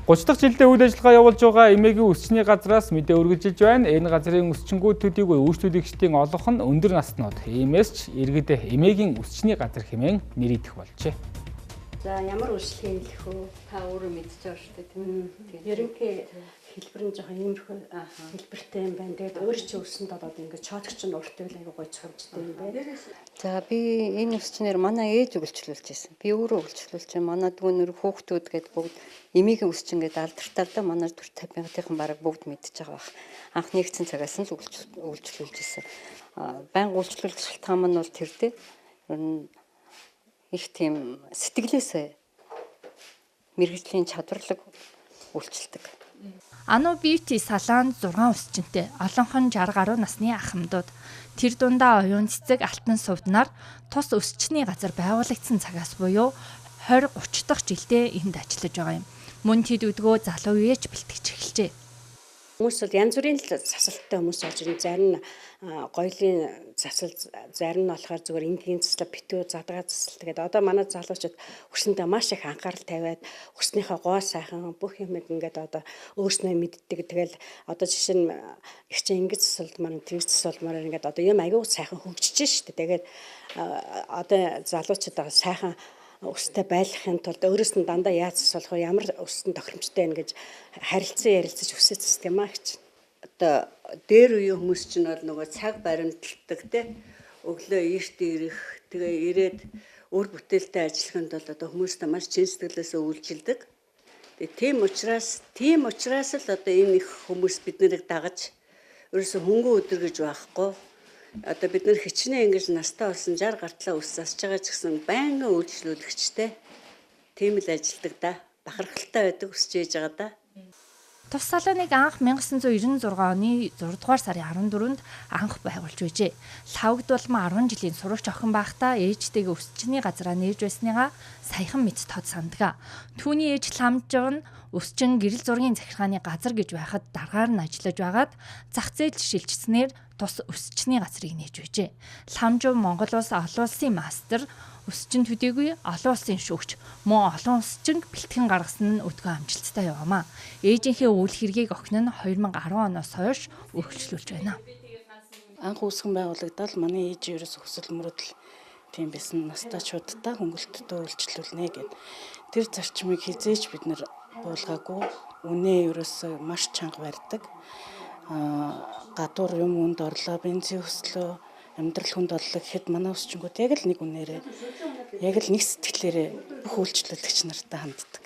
30 дахь жилдээ үйл ажиллагаа явуулж байгаа Эмээгийн өсчний газраас мэдээ үргэлжилж байна. Энэ газрын өсчингүүд төдийгүй үйлчлүүлэгчдийн олонх нь өндөр наснууд. Иймээс ч иргэд Эмээгийн өсчний газар хэмээн нэрийдэх болжээ. За ямар үйлчлэгийг хэлэх вэ? Та өөрөө мэдчихэж байгаа шүү дээ, тийм үү? Тэгээд ерөнхий хэлбэр нь жоохон иймэрхүү хэлбэртэй юм байна. Тэгээд өөр чи өсөнд болоод ингээд чоодогч нь урт байл айгуу гоё цомжтой юм байна. За би энэ өсчнэр манай ээж үйлчлүүлж байсан. Би өөрөө үйлчлүүлж байна. Манай дүүнэр хүүхдүүд гээд бүгд Эмээгийн өсчин гээд алдартай л да, манай түр 50 мянгатын бараг бүгд мэдчихэж байгаа бах. Анх нэгдсэн цагаас нь л үйлчлүүлж байсан. Байнга үйлчлүүлэх шалтгаан нь бол тэр дээ. Ер нь их тийм сэтгэлээсээ мэргэжлийн чадварлаг үйлчилдэг. Ану Beauty салон 6 өсчөнтэй, олонх нь 60 гаруй насны ахмадууд. Тэр дундаа оюун цэцэг алтан сувднаар тус өсчний газар байгуулагдсан цагаас буюу 20 30 дахь жилдээ энд ажиллаж байгаа юм. Мөн тэд өдгөө залуу үеэч бэлтгэж эхэлжээ. Хүмүүс бол янз бүрийн л засалттай хүмүүс болж ирнэ. Зарим нь гоёлын засал, зарим нь болохоор зүгээр энгийн засал, битүү задгаа засал. Тэгээд одоо манай залуучууд үсэндээ маш их анхаарал тавиад үснийхээ гоо сайхан бүх юмыг ингээд одоо өөрснөө мэддэг. Тэгэл одоо жишээ нь их чинь ингэж засалдмаар, тэгж засалдмаар ингээд одоо юм аягүй сайхан хөгжиж штэ. Тэгээд одоо залуучууд сайхан өстэй байлгахын тулд өөрөөс нь дандаа яаж засуулах вэ, ямар өсөн тохиромжтой байна гэж харилцан ярилцаж өсөө засдаг юм аа гэж. Одоо дээр үеийн хүмүүс чинь бол нөгөө цаг баримталдаг те, өглөө эрт ирэх, тэгээ ирээд үр бүтээлтэй ажиллахын тулд одоо хүмүүстэй маш чин сэтгэлээсээ үйлчилдэг. Тэгээ тийм учраас л одоо энэ их хүмүүс бид нарыг дагаж ерөөсө хөнгөн өдөр гэж байхгүй. Одоо бид нар хичнээн ингэж настай болсон 60 гартлаа үс засаж байгаа ч гэсэн байнгын үйлчлүүлэгчтэй тийм л ажилдаг да. Бахархалтай байдаг өсч ээж байгаа да. Тус салоныг анх 1996 оны 6 дугаар сарын 14-нд анх байгуулж байжээ. Лавгдулман 10 жилийн сурагч охин байхдаа ээжтэйгээ өсчний газараа нээж байсныгаа саяхан мэд тод сандгаа. Түүний ээж Ламжив нь өсчин гэрэл зургийн захиргааны газар гэж байхад даргаар нь ажиллаж байгаад зах зээлд шилжсэнээр тус өсчний газрыг нээж байжээ. Ламжив Монгол улс олон улсын мастер, өсчин төдийгүй олон улсын шүүгч, мөн олон өсчинг бэлтгэн гаргасан нь өдгөө амжилттай яваамаа. Ээжийнхээ үйл хэргийг охин нь 2010 оноос хойш өргөжлүүлж байна. Анх үүсгэн байгуулагдал манай ээж ерөөс хүсэл мөрөдөл тийм байсан, настайчуудтай хөнгөлөлттэй үйлчлүүлнэ гэд. Тэр зарчмыг хизээж бид нар буулгаагүй. Үнэ ерөөсөө маш чанга барьдаг. Гадуур юм үнд орлоо, бензин өслөө, амьдрал хүнд боллоо гэхэд манай өсчингүүд яг л нэг үнээрээ, яг л нэг сэтгэлээрээ бүх үйлчлүүлэгч нартай ханддаг.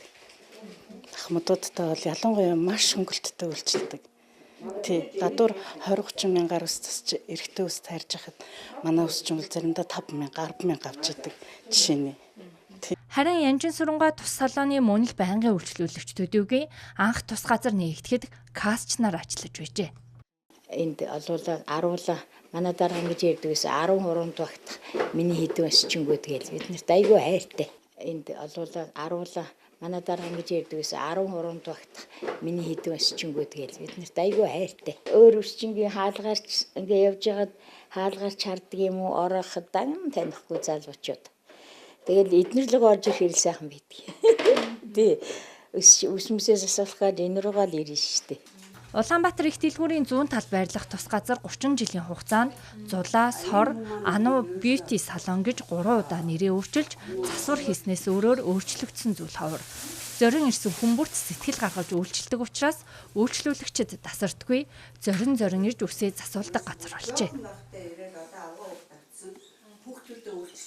Ахмадуудтай бол ялангуяа маш хөнгөлөлттэй үйлчилдэг. Тий, гадуур 20 30 мянгаар ус засч эрэгтэй ус тайрж хахад манай өсчин бол заримдаа 5 мянга, 10 мянга авч идэг жишээ нь. Харин Янжин Сурангаа тус салоны мөн л байнгын үйлчлүүлэгч төдийгүй анх тус газар нээгдэхэд касч нар ажиллаж байжээ. Энд олуулаа 10-уулаа манай дарга ингэж ярьдаг гэсэн 10 хуруунд багтах миний хэдэн өсчингүүд гээл бид нарт айгүй хайртай. Энд олуулаа 10-уулаа манай дарга ингэж ярьдаг гэсэн 10 хуруунд багтах миний хэдэн өсчингүүд гээл бид нарт айгүй хайртай. Өөр өсчингийн хаалгаарч ингээ явж байгаад хаалгаарч хардаг юм уу орооход дан танихгүй залуучууд. Тэгэл эднэр лэг орж ирэх хэрэг сайхан байдаг. Тий. Өсмөсөөс асуулах гэж энэ рүүгээ л ирнэ шүү дээ. Улаанбаатар их дэлгүүрийн зүүн талд байрлах тус газар 30 жилийн хугацаанд Зулаа, Сор, Ану Beauty салон гэж 3 удаа нэрээ өөрчилж засвар хийснээс өөрөөр өөрчлөгдсөн зүйл ховор. Зорин ирсэн хүмүүрт сэтгэл гаргаж үйлчилдэг учраас үйлчлүүлэгчид тасардгүй, зорин зорин ирж үсээ засуулдаг газар болжээ.